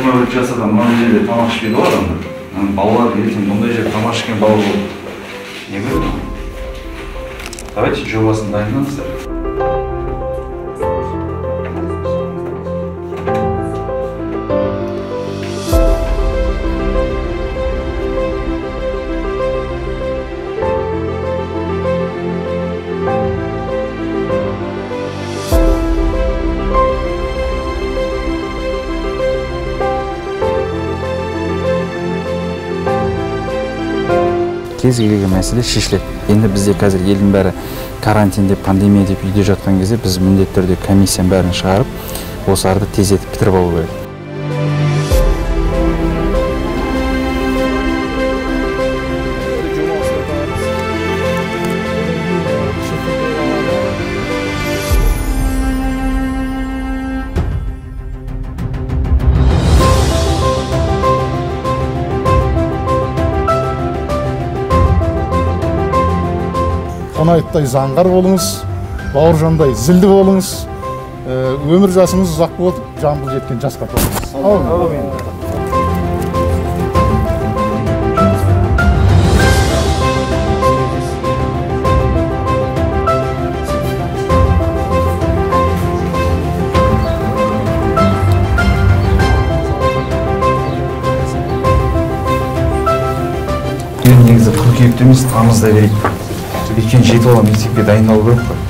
21 жасарда мына жерде тамақ ішпейді ғой адамдар. Балалар ертең бұндай жерде тамақ ішкен бала болып не көреді? Давайте жобасын дайындаңыздар. Кез келген мәселе шешіледі. Енді бізде қазір елдің бәрі карантин деп, пандемия деп үйде жатқан кезде біз міндетті түрде комиссияның бәрін шығарып, осыларды тездетіп бітіріп алу керек. Қонаевтай заңғар болыңыз, Бауыржандай зілді болыңыз, өмір жасыңыз ұзақ болып, Жамбыл жеткен жасқа толыңыз. Әумин. Мен негізі қыркүйекте емес, тамызда берейік. Өйткені 7 бала мектепке дайындалу керек қой.